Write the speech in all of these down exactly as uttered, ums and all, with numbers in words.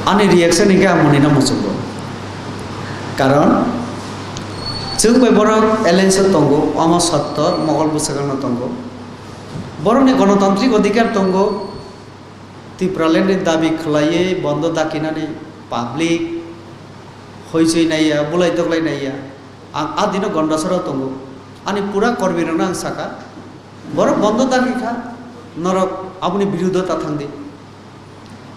Ani reaction hinkhe ang monina muchungo. Karon chwng bai borok alliance o tongo, omo sotto, Mogol bwswkangno tongo. Borokni gonotantrik odhikar tongo, Tipraland ni dabi khwlaiwi bondo dakinani public hoichoi naiya, bulai toklai naiya. Ang a dino Gondasoro tongo. Ani pura kormirokno ang saka, borok bondo daki kha, norok aboni birudo ta thangdi.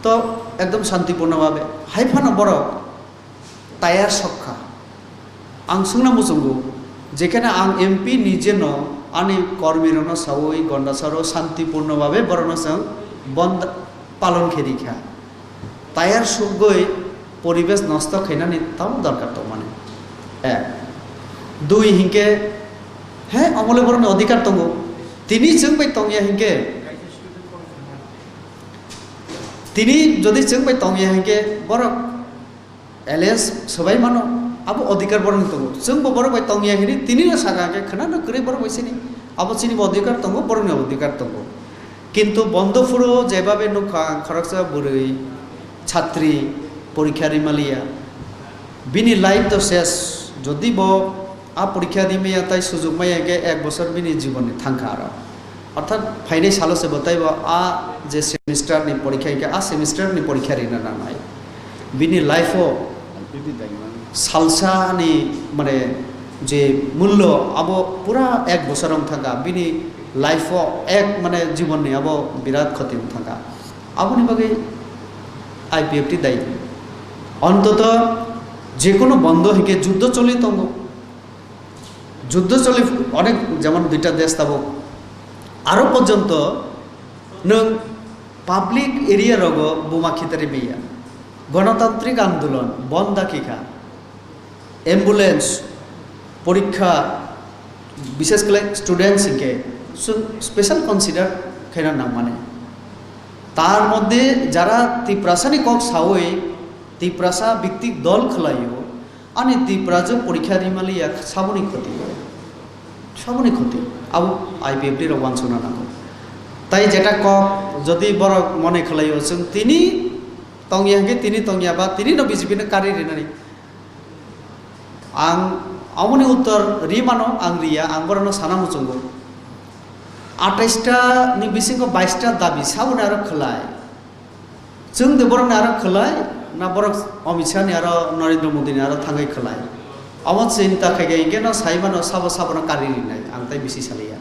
To ekdom santipurno babe. Hai phano borok tayar sokha. Ang swngna muchungo, jekheno ang M P nijeno ani kormirokno saui Gondasoro santipurno babe borokno chwng bond palon khe rikha. Tayar sugwi poribesh nosto khainani tamo dorkar tongmani. Ek. Dui hinkhe, he, omole borokni odhikar tongo. Tini chwng bai tongya hinkhe, tini jodi chwng bai tongya hinkhe borok alliance swbai mano, abo odhikar borokni tongo. Chwngbo borok bai tongya hini, tinino saka hinkhe khwnano kwrwi borok bai sini. Abo chinibo odhikar tongo, borokni odhikar tongo. Kintu bondo phuru jebabe nukha ang khoroksa bwrwi chhatri porikha rimaliya. Bini life to ses, jodi bo a porikha rimaya tai sujuk maya hinkhe ek bosor bini jibonni thangkha aro. Orthat phainai salo se bo taibo a je semester ni porikha hinkhe a semester ni porikha rina nangnai. Bini life o salsa ni mane je mullo abo pura ek bosor wng thangkha, bini life o ek mane jibon ni abo birat khoti wng thangkha. Aboni bagwi I P F T dayi. Ontoto jekono bondo hinkhe juddo choli tongo. Juddo choli onek, jemon duita desh tabuk. Aro porjonto nwng public area rogo buma khitari maya. Gonotantrik andolon bon dakikha. Ambulance, porikha, bishes khlai students hinkhe chwng special consider khaina nangmani. Tar moddhe jara Tiprasani kok saui Tiprasa biktik dol khlaio, ani Tiprajwk porikha rimaliya saboni khoti, saboni khoti, abo I P F T rok uansukna nango. Tai jeta kok jodi borok mone khlaio chwng tini tongya hinkhe tini tongya ba tini no B J P no kari rinani. Ang aboni uttor ri mano, ang riya, ang borokno sana muchungo. Atais ta ni bisingo bais ta dabi saboni aro khlai. Chwng de borokni aro khlai, na borok Amit Shah ni aro Narendra Modi ni aro thangwi khlai. Abo chinta khaikhe hinkhe no sai mano sabo sabono kari rinai, ang tai bisi saliya.